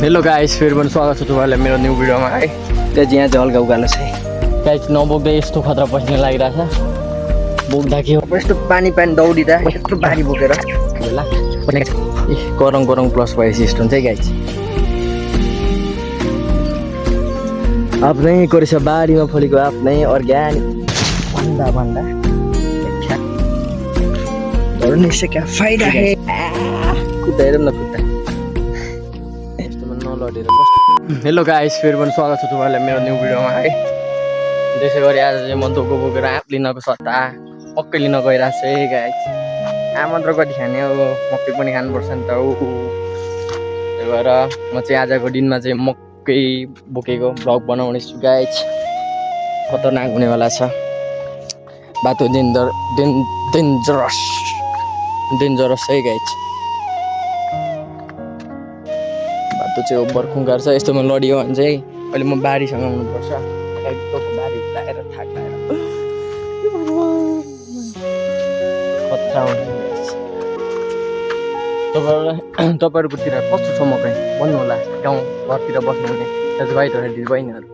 Hello guys, फेरि पनि स्वागत छ तपाईँलाई मेरो न्यू भिडियोमा है। त्यहाँ चाहिँ यहाँ चाहिँ हल्का उकालो छ है। गाइस नबोक्दै यस्तो खतरा पसिना लागिरहेछ। बोक्दा के हो यस्तो पानी दौडिँदा यस्तो बारी बोकेर होला करङ करङ प्लस भएपछि यस्तो हुन्छ है गाइस। आफ्नै कोरेसा बारीमा फलेको आफ्नै अर्ग्यानिक भन्दा भन्दा धर्ने से क्या फाइदा है। खुट्टा हेरौँ न खुट्टा यस्तोमा नलडेर कस्तो। हेलो गाइस, फेरि पनि स्वागत छ तपाईँलाई मेरो न्यू भिडियोमा है। त्यसै गरी आज चाहिँ म धोको बोकेर आँप लिनको सट्टा मकै लिन गइरहेको छु है गाइस। आमन्त्र कति खाने हो, मकै पनि खानुपर्छ नि त हो। त्यही भएर म चाहिँ आजको दिनमा चाहिँ मकै बोकेको भ्लग बनाउने छु गाइस। खतरनाक हुनेवाला छ बाटो, डेन्जरस है गाइस। बाटो चाहिँ ओभर खुङ्गार छ। यस्तोमा लडियो भने चाहिँ अहिले म बारीसँग हुनुपर्छ। बारी लागेर थाक लागेर खतरा हुन्छ गाइस। तपाईँहरूकोतिर कस्तो छ मकै भन्नु होला। गाउँ घरतिर बस्नुहुने दाजुभाइहरू दिदीबहिनीहरू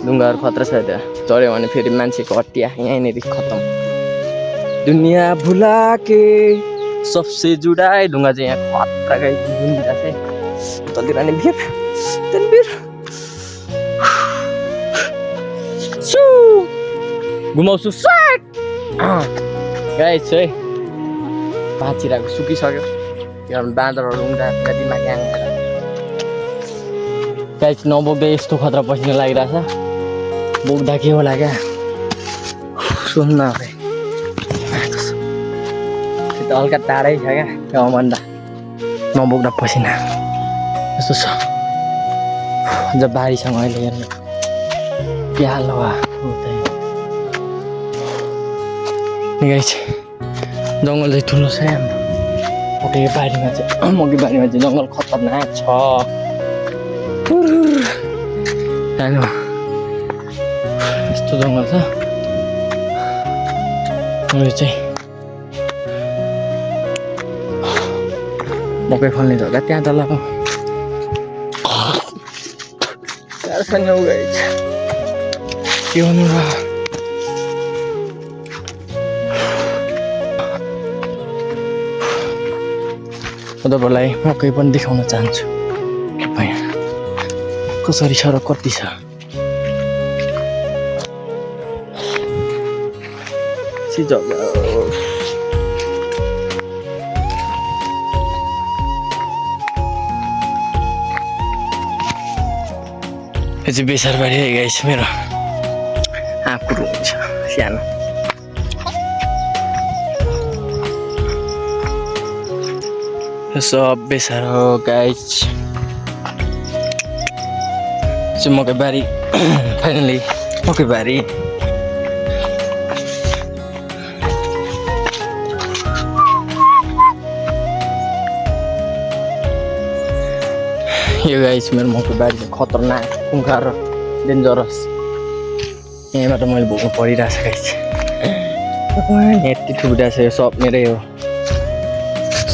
ढुङ्गाहरू खतरा छ त्यहाँ। चढ्यो भने फेरि मान्छेको हत्या यहीँनिर खतम। दुनिया भुला के सबसे जुडाए ढुङ्गा चाहिँ यहाँ खतरा गाइस। घुमिरहेको छ है तलतिर नि भिर घुमाउँछु गाइस है। भाँचिरहेको सुकिसक्यो किनभने बाँदरहरू हुँदा दिमाग यहाँ गाइस। नबोक्दै यस्तो खतरा पसिना लागिरहेछ। बोक्दा के होला क्या सुन्न अब त्यो हल्का टाढै छ क्या गाउँभन्दा। नबोक्दा पसिना यस्तो छ। जब बारीसँग अहिले हेर्नु के हाल भयो गाइस। जङ्गल चाहिँ ठुलो छ हाम्रो मकै बारीमा चाहिँ जङ्गल खतरनाक छ। सानो यस्तो जङ्गल छ। यो चाहिँ मकै फल्ने जग्गा त्यहाँ तल के भन्नु र। म तपाईँलाई मकै पनि देखाउन चाहन्छु कसरी छ र कति छ। जग्गा यो चाहिँ बेसारबारी है गाइस। मेरो आँकुरो हुन्छ सानो। यो सब बेसार हो गाइस। चाहिँ मकै बारी फाइनली मकै बारी। यो गाइस मेरो मकै बारी चाहिँ खतरनाक खुङ्खार र डेन्जरस। यहीँबाट मैले भोग्नु परिरहेछ गाइस। यति ठुकिरहेछ यो सब मेरै हो।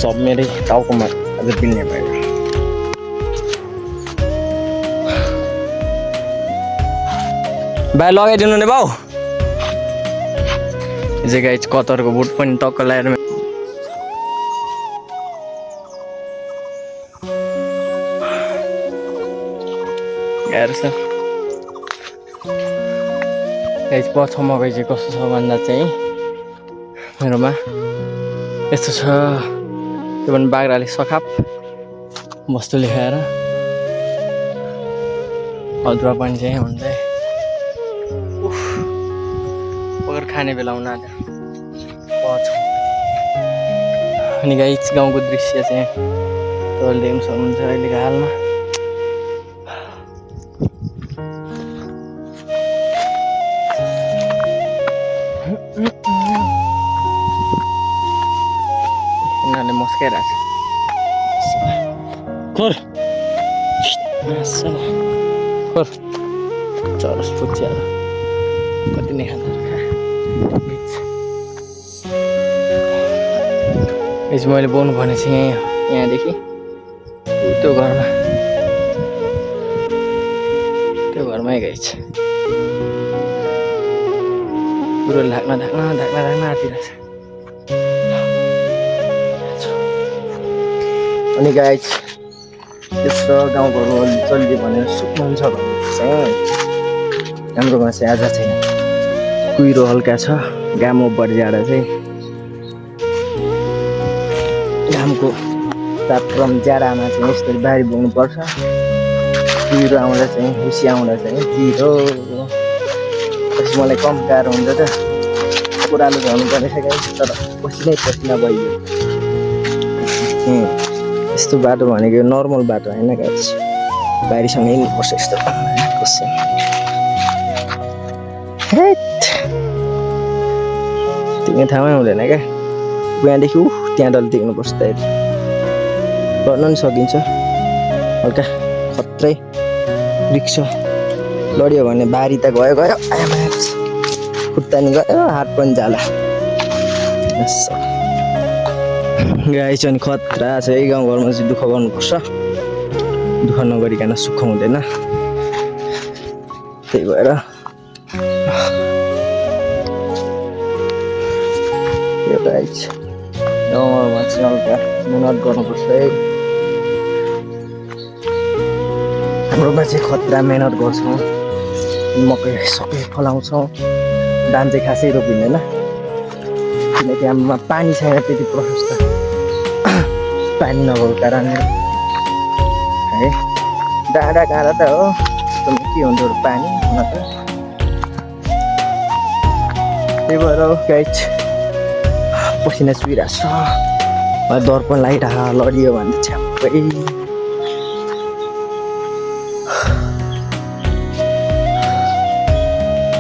सब मेरै टाउकोमा अझ पिल्ने भयो। भाइ लगाइदिनु नि भाउ। यो चाहिँ गाइस कतरको बुट पनि टक्क लगाएर हेर्छ गाइस। पछि मकै चाहिँ कस्तो छ भन्दा चाहिँ मेरोमा यस्तो छ। त्यो पनि बाख्राले सखाप वस्तु लेखाएर अदुवा पनि चाहिँ हुन्छ पगर खाने बेला हुन आँट्यो। अनि गाइस गाउँको दृश्य चाहिँ तपाईँले देख्न सक्नुहुन्छ अहिलेको हालमा। यिनीहरूले मस्काइरहेछ चरस फुच्च्याएर कति नै खान्छ। मैले बोल्नु भने चाहिँ यहाँदेखि त्यो घरमै गाइस पुरो ढाक्न आँटिरहेछ अनि गाइस त्यस्तो गाउँघरमा चल्दी भनेर सुक्नुहुन्छ भने चाहिँ हाम्रोमा चाहिँ आज छैन कुहिरो हल्का छ घाम बढिजाडा चाहिँ घामको तापक्रम ज्यादामा चाहिँ यसरी बारी बोक्नुपर्छ कुहिरो आउँदा चाहिँ हुसी आउँदा चाहिँ जिरो त्यसपछि मलाई कम गाह्रो हुन्छ त पुरानो झर्नु परेछ गाइस तर पसिना भइयो यस्तो बाटो भनेको नर्मल बाटो होइन गाइस बारीसँग हिँड्नुपर्छ यस्तो तिमी ठाउँमै हुँदैन क्या यहाँदेखि त्यहाँ डल्लै देख्नुपर्छ त गर्न नि सकिन्छ हल्का खत्रै रिक्स लड्यो भने बारी त गयो खुट्टा नि गयो हात पनि जाला गाई चाहिँ खतरा छ है गाउँघरमा चाहिँ दुःख गर्नुपर्छ दुःख नगरिकन सुख हुँदैन त्यही भएर यो गाई गाउँघरमा चाहिँ हल्का मेहनत गर्नुपर्छ है हाम्रोमा चाहिँ खतरा मेहनत गर्छौँ मकै सबै फलाउँछौँ धान चाहिँ खासै रोपिँदैन किनकि हाम्रोमा पानी छैन त्यति प्रशस्त पानी नभएको कारणले है डाँडा काँडा त हो के हुन्छ पानी हुन त त्यही भएर गाइस पसिना चुहिरहेको छ दर्पण लागिरह लडियो भने छ्याप्पै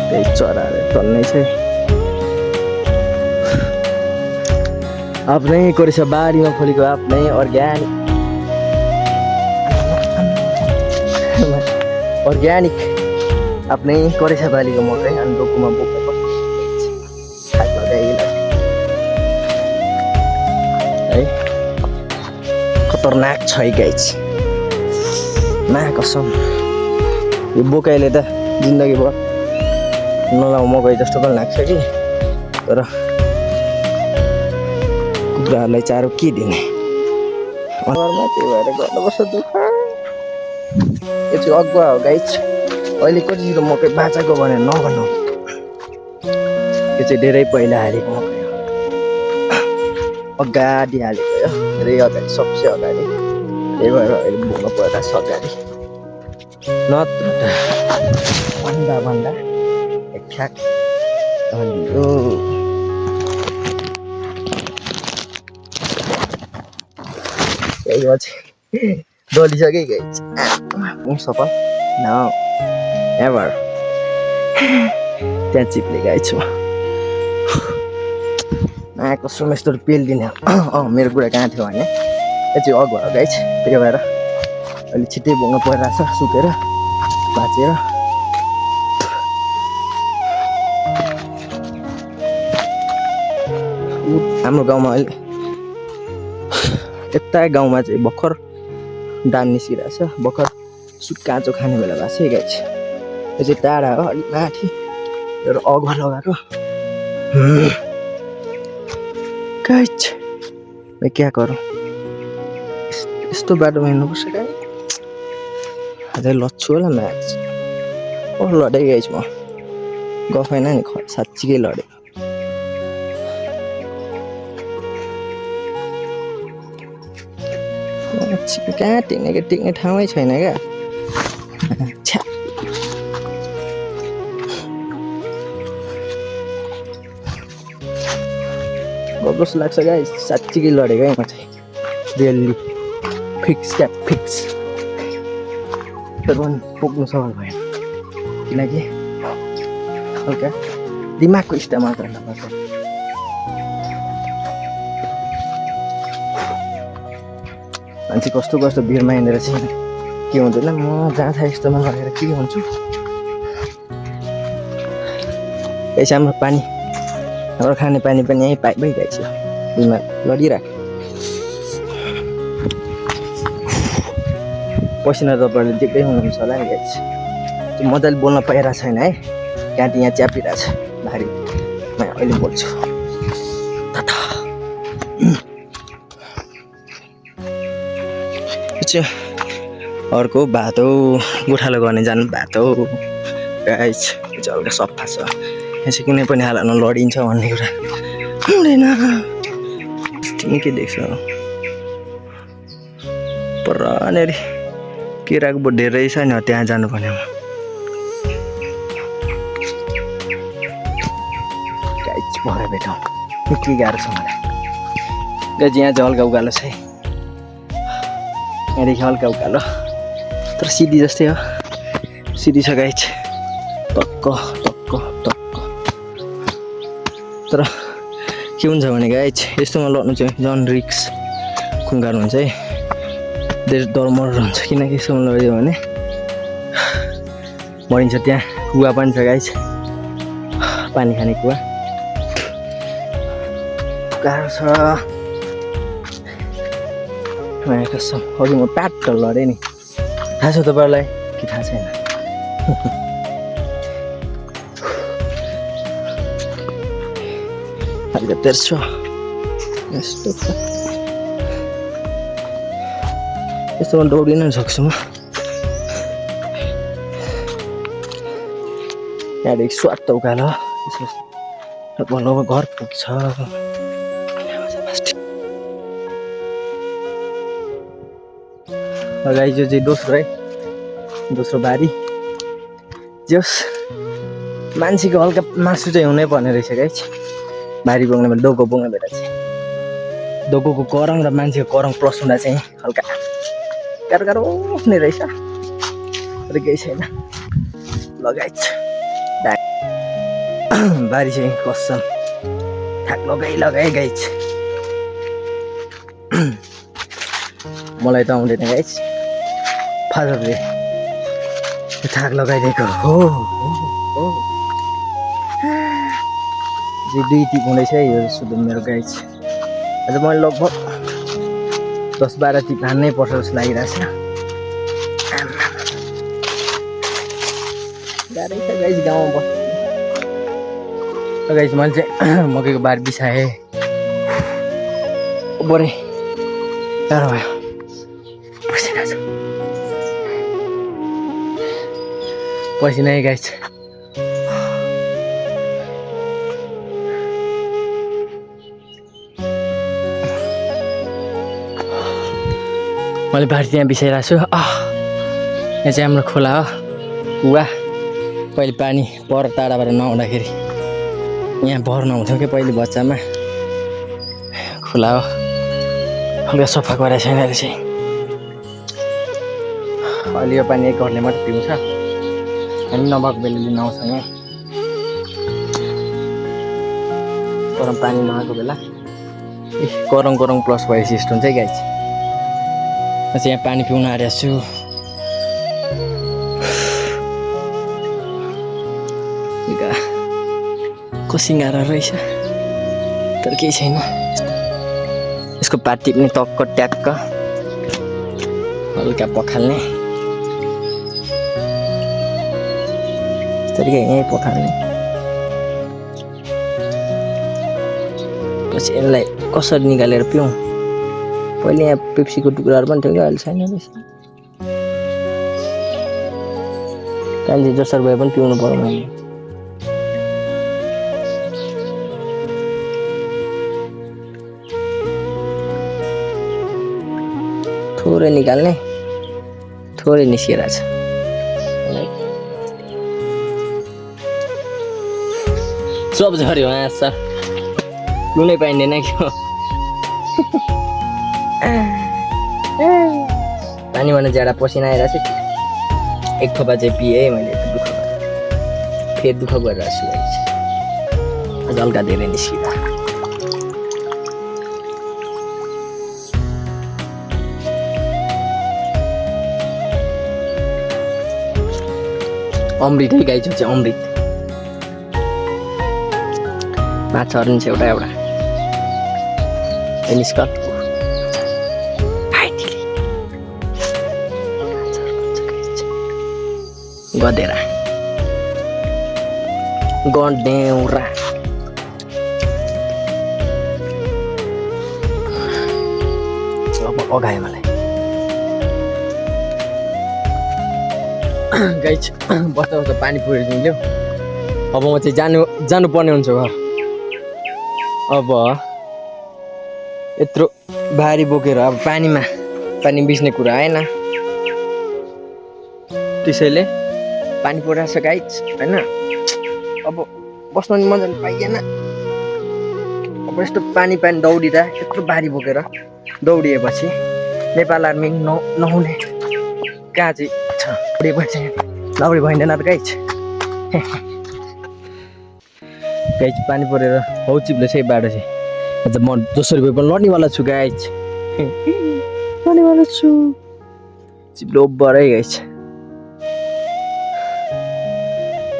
त्यही चराहरू चल्ने चाहिँ आफ्नै कोरेछ बारीमा फलेको आफ्नै अर्ग्यानिक आफ्नै कोरेछ बालीको मकै अनि डोकोमा बोकेको है खतरनाक छ है गाइस मा कसम यो बोकाइले त जिन्दगीभर नलाउ मकै जस्तो पनि लाग्छ कि तर कुखुराहरूलाई चारो के दिने घरमा त्यही भएर गर्नुपर्छ दुःख यो चाहिँ अगुवा हो गाइस अहिले कतितिर मकै बाँचाएको भनेर नभन्नु यो चाहिँ धेरै पहिला हालेको मकै हो अगाडि हालेको हो धेरै अगाडि सबसे अगाडि त्यही भएर अहिले बोल्नु पर्दा अगाडि नत्र भन्दा ठ्याक हो डलिसके गाइस सफल न एभर त्यहाँ चिप्ले गाइस आएको सुम यस्तो पेलिदिने मेरो कुरा कहाँ थियो भने यो चाहिँ अगुवा हो गाइस त्यही भएर अहिले छिट्टै बोक्नु परिरहेछ सुकेर भाँचेर हाम्रो गाउँमा अहिले यता गाउँमा चाहिँ भर्खर धान निस्किरहेछ भर्खर काँचो खाने बेला भएको छ है गाइस यो चाहिँ टाढा हो अलिक माथि र अगुवा लगाएको गाइस मैं क्या गरौँ यस्तो बाटोमा हिँड्नुपर्छ गाइस अझै लड्छु होला म्याच लडेँ गाइस म गफैन नि साँच्चीकै लडेँ कहाँ टिक्ने ठाउँै छैन क्या जस्तो लाग्छ गाइस साँच्चीकै लडेको है म चाहिँ रियल्ली फिक्स तर पनि पुग्नु सफल भएन किनकि हल्का दिमागको इस्तेमाल गर्नुपर्छ मान्छे कस्तो भिडमा हिँडेर चाहिँ के हुँदैन म जहाँ थाहा यस्तोमा लगेर के हुन्छु यसै हाम्रो पानी हाम्रो खाने पानी पनि यहीँ पाइपै गाइस बिमा लडिरहेको पसिना तपाईँहरूले देख्दै हुनुहुन्छ होला नि गाइस त्यो मजाले बोल्न पाइरहेको छैन है घाँटी यहाँ च्यापिरहेछ भारी म अहिले बोल्छु अर्को भात हो गोठालो गर्ने जानु भात हो गाइस चाहिँ हल्का सफा छ यहाँ चाहिँ कुनै पनि हालतमा लडिन्छ भन्ने कुरा हुँदैन तिमी के देख्छौ परनेरि केराको बोट धेरै छ नि त्यहाँ जानुपर्ने हो गाइस भरे भेटौँ के गाह्रो छ मलाई गाइस यहाँ चाहिँ हल्का उकालो छ है यहाँदेखि हल्का उकालो तर सिधी जस्तै हो सिधी छ गाइस टक्क टक्क टक्क तर के हुन्छ भने गाइस यस्तोमा लड्नु चाहिँ झन् रिक्स खुङ्गार हुन्छ है धेरै डरमर हुन्छ किनकि यस्तोमा लड्यो भने मरिन्छ त्यहाँ कुवा पनि छ गाइस पानी खाने कुवा गाह्रो छ कसम अघि म प्याट लडेँ नि थाहा छ तपाईँहरूलाई कि थाहा छैन हल्का तेर्सो यस्तो यस्तोमा दौडिन सक्छु म यहाँदेखि स्वाट उकालो भनौँ घर पुग्छ गाइस यो चाहिँ दोस्रो है दोस्रो बारी जस मान्छेको हल्का मासु चाहिँ हुनै पर्ने रहेछ गाइस बारी बोक्ने बेला डोको बोक्ने बेला चाहिँ डोकोको करङ र मान्छेको करङ प्लस हुँदा चाहिँ हल्का गाह्रो गाह्रो उठ्ने रहेछ अरू केही छैन लगाइछ बारी चाहिँ कसम थाक लगाइ गाइस मलाई त आउँदैन गाइस फादरले थाक लगाइदिएको हो दुई टिप हुँदैछ है यो सुधु मेरो गाइस आज मैले लगभग 10-12 टिप हान्नै पर्छ जस्तो लागिरहेछ गाह्रै छ गाइस गाउँमा बस्नु गाइस मैले चाहिँ मकैको बार बिसाएँ बढे गाह्रो भयो पसिना है गाइस मैले बारी त्यहाँ बिसाइरहेको छु यहाँ चाहिँ हाम्रो खोला हो कुवा पहिले पानी पर टाढाबाट नआउँदाखेरि यहाँ भर नहुन्थ्यो कि पहिले बच्चामा खोला हो हल्का सफा गरेको छैन अहिले चाहिँ अहिले यो पानी एक घरले मात्रै पिउँछ हामी नभएको बेला लिन आउँछ यहाँ गरम पानी नआएको बेला गरम गरम प्लस भएपछि यस्तो हुन्छ है गाइस म चाहिँ यहाँ पानी पिउन आएको छु कसिङ्गारा रहेछ तर केही छैन यसको पात टिप्ने टक्क ट्याक्क हल्का पखाल्ने तरिका यहीँ पखाल्ने पछि यसलाई कसरी निकालेर पिउँ पहिले यहाँ पेप्सीको टुक्राहरू पनि थियो कि अहिले छैन रहेछ अहिले जसरी भए पनि पिउनु पर्यो मैले थोरै निकाल्ने थोरै निस्किरहेछ सब झऱ्यो हाँस नुनै पाइँदैन कि पानीमा ज्यादा पसिना आइरहेको छ एक थोपा चाहिँ पिएँ है मैले दुःख फेरि दुःख गरिरहेको छु अझ हल्का धेरै निस्किँदा अमृत है गाई चाहिँ अमृत माछाहरू नि छ एउटा एउटा निस्क गदेरा गडेउरा अब अगायो मलाई गाइस बस्दा बस्दा पानी पुरिदिन्थ्यो अब म चाहिँ जानुपर्ने हुन्छ घर अब यत्रो भारी बोकेर अब पानी बिच्ने कुरा आएन त्यसैले पानी परिरहेको छ गाइस होइन अब बस्न नि मजाले पाइएन अब यस्तो पानी दौडिँदा यत्रो भारी बोकेर दौडिएपछि नेपाल आर्मी नहुने कहाँ चाहिँ छ दौडिएपछि दौडी भइँदैन त गाइस गाइस पानी परेर हौ चिप्लो छ बाटो चाहिँ अन्त म जसरी भए पनि लड्नेवाला छु गाइस लड्नेवाला छु चिप्लो ओभरै गाइस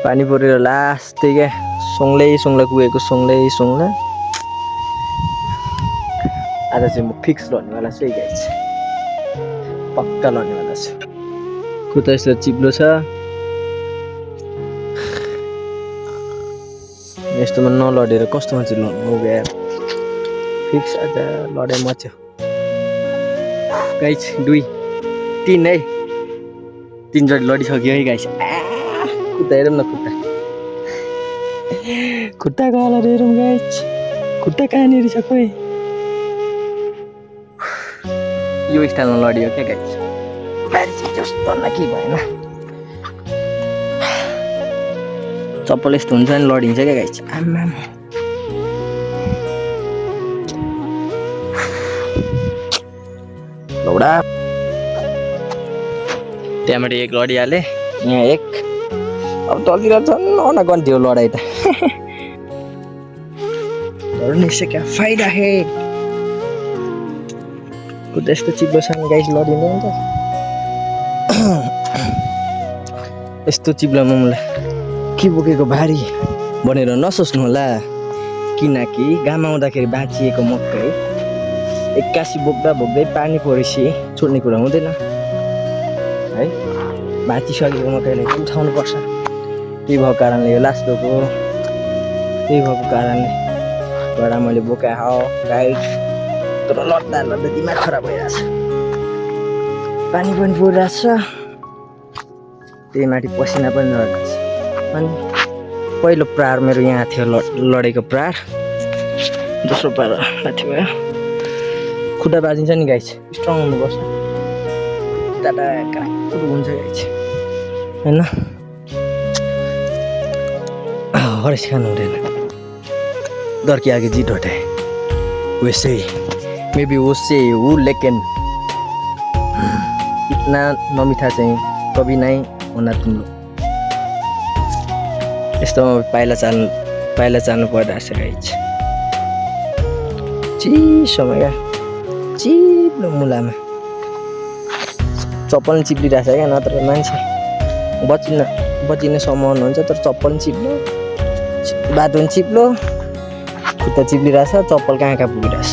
पानी परेर लास्टै क्या सोङ्लै पुगेको सोङ्लै आज चाहिँ म फिक्स लड्नेवाला छु है गाइस पक्का लड्नेवाला छु खुट्टा यस्तो चिप्लो छ यस्तोमा नलडेर कस्तोमा चाहिँ लड्नु गयो फिक्स आज लडे मच्यो गाइस 2 3 है 3 जति लडिसक्यो है गाइस खुट्टा हेरौँ न खुट्टाको कलर हेरौँ गाइस खुट्टा कहाँनिर छ खोइ यो स्टाइलमा लडियो क्या गाइस भारी चाहिँ जस्तो न के भएन चप्पल यस्तो हुन्छ नि लडिन्छ क्या गाइस आम्मा लौडा त्यहाँबाट एक लडिहाले यहाँ एक अब तलतिर झन् गन्थ्यो लडाइ त लड्ने से क्या फाइदा है खुट्टा यस्तो चिप्लो छ नि गाइस लडिँदैन त यस्तो चिप्लोमा मलाई के बोकेको भारी भनेर नसोच्नु होला किनकि घाम आउँदाखेरि बाँचिएको मकै एक्कासी बोक्दै पानी परेपछि छोड्ने कुरा हुँदैन है बाँचिसकेको मकैलाई उठाउनु पर्छ त्यही भएको कारणले यो लास्ट भएको त्यही भएको कारणले गर्दा मैले बोका हो गाइड तर लड्दा दिमाग खराब भइरहेछ पानी पनि परिरहेछ त्यही माथि पसिना पनि झर्दैछ अनि पहिलो प्रहार मेरो यहाँ थियो लडेको प्रहार दोस्रो प्रहार माथि भयो खुट्टा बाजिन्छ नि गाइस स्ट्रङ हुनुपर्छ खुट्टा क्राक हुन्छ गाइस होइन हरेस खानु हुँदैन डर के आगे जीत होता है वैसे ही मैं भी उससे हूँ लेकिन इतना नमिठा चाहिँ कभी नहीं होना तुम लोग यस्तोमा पाइला चाल्नु पर्दछ गाइस चिसोमा क्या चिप्लो मुलामा चप्पल चिप्लिरहेछ क्या नत्र मान्छे बचिने सम्भावना हुन्छ तर चप्पल चिप्लो बाटो पनि चिप्लो खुट्टा चिप्लिरहेछ चप्पल कहाँ पुगिरहेछ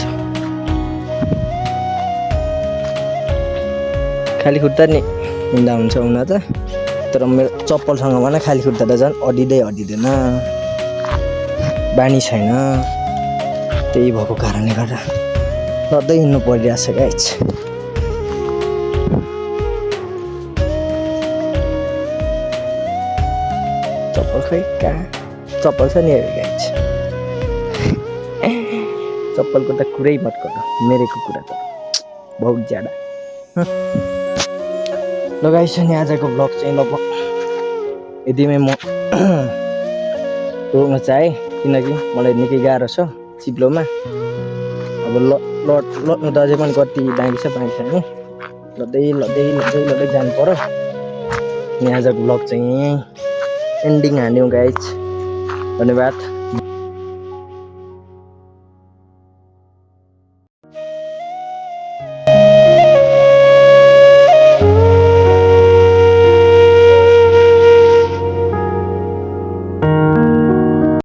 खाली खुट्टा नि हिँड्दा हुन्छ हुन त तर मेरो चप्पलसँग भने खाली खुट्टा त झन् अडिँदैन बानी छैन त्यही भएको कारणले गर्दा लड्दै हिँड्नु परिरहेछ गाइस चप्पल खै कहाँ चप्पल छ नि गाइस चप्पलको त कुरै मत गर्नु मेरेको कुरा त बहुत ज्यादा लगाइछ नि आजको ब्लग चाहिँ लगभग यतिमै म रोक्न चाहेँ किनकि मलाई निकै गाह्रो छ चिप्लोमा अब लड्नु त अझै पनि कति बाँकी छैन लड्दै जानु पर्यो अनि आजको ब्लग चाहिँ यहीँ एन्डिङ हान्यौँ गाइस धन्यवाद।